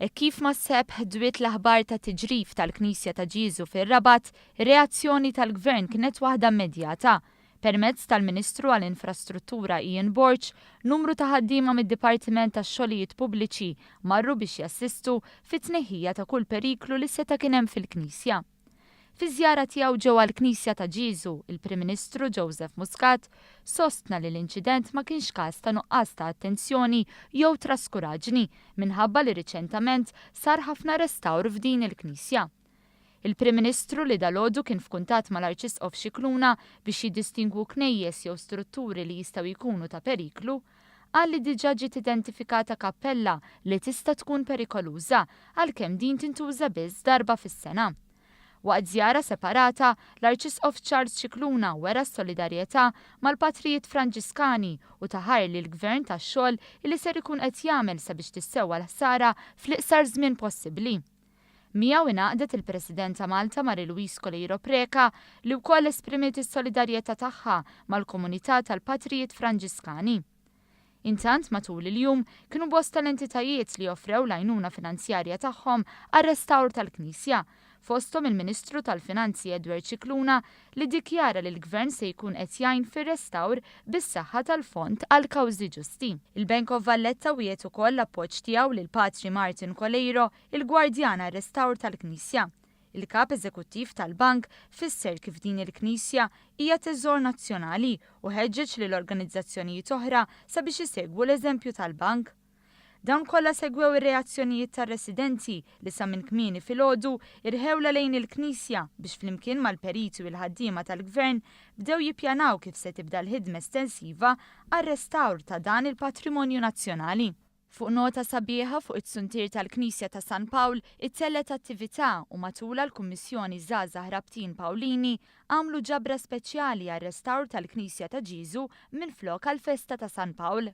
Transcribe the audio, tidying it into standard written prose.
Hekk kif mas-sebħ dwiet l-aħbar ta' tiġrif tal-Knisja ta' Ġieżu fir-Rabat, ir-reazzjoni tal-Gvern kienet waħda immedjata. Permezz tal-Ministru għall-Infrastruttura Ian Borg, numru ta' ħaddiema mid-Dipartiment tax-Xogħlijiet Pubbliċi marru biex jassistu fit-tneħħija ta' kull periklu li seta' kien hemm fil-Knisja. Fi żjara tiegħu ġewwa l-Knisja ta' Ġieżu, il-Prim Ministru Joseph Muscat sostna li l-inċident ma kienx każ ta' nuqqas ta' attenzjoni jew traskuraġni minħabba li riċentament sar ħafna restawr f'din il-knisja. Il-Prim Ministru li dalgħodu kien f'kuntatt mal-Arċisqof Scicluna biex jiddistingwu knejjes jew strutturi li jistgħu jkunu ta' periklu, qal li diġà ġiet identifikata kappella li tista' tkun perikoluża għalkemm din tintuża biss darba fis-sena. Waqt żjara separata, l-Arċisqof Charles Scicluna wera s-solidarjetà mal-patrijiet Franġiskani u ta ħajr lill-Gvern tax-xogħol li ser ikun qed jagħmel sabiex tissewwa l-ħsara fl-iqsar żmien possibbli. Miegħu ingħaqdet il-President ta' Malta Marie-Louise Coleiro Preca li wkoll esprimiet is-solidarjetà tagħha mal-komunità tal-patrijiet Franġiskani. Intant matul il-jum kienu bosta l-entitajiet li offrew l-għajnuna finanzjarja tagħhom għar-restawr tal-Knisja, fosthom il-Ministru tal-Finanzi Edward Scicluna li ddikjara li l-Gvern se jkun qed jgħin fir-restawr bis-saħħa tal-Fond għal Kawżi Ġusti. Il-Bank of Valletta wiegħed ukoll l-appoġġ tiegħu lil Patri Martin Coleiro, il-gwardjan għar-restawr tal-Knisja. Il-Kap Eżekuttiv tal-Bank fisser kif din il-Knisja hija teżor nazzjonali u ħeġġeġ lil organizzazzjonijiet oħra sabiex isegwu l-eżempju tal-bank. Dawn kollha segwew ir-reazzjonijiet tar-residenti li sa minn kmieni filgħodu irħewla lejn il-Knisja biex flimkien mal-periti u l-ħaddiema tal-Gvern bdew jippjanaw kif se tibda l-ħidma estensiva għar-restawr ta' dan il-patrimonju nazzjonali. Fuq nota sabiħa fuq it-suntier tal-Knisja ta' San Pawl ittellgħet attività u matulha l-Kummissjoni Żgħażagħ Rabtin Pawlini għamlu ġabra speċjali għar-restawr tal-Knisja ta' Ġieżu minflok għall-festa ta' San Pawl.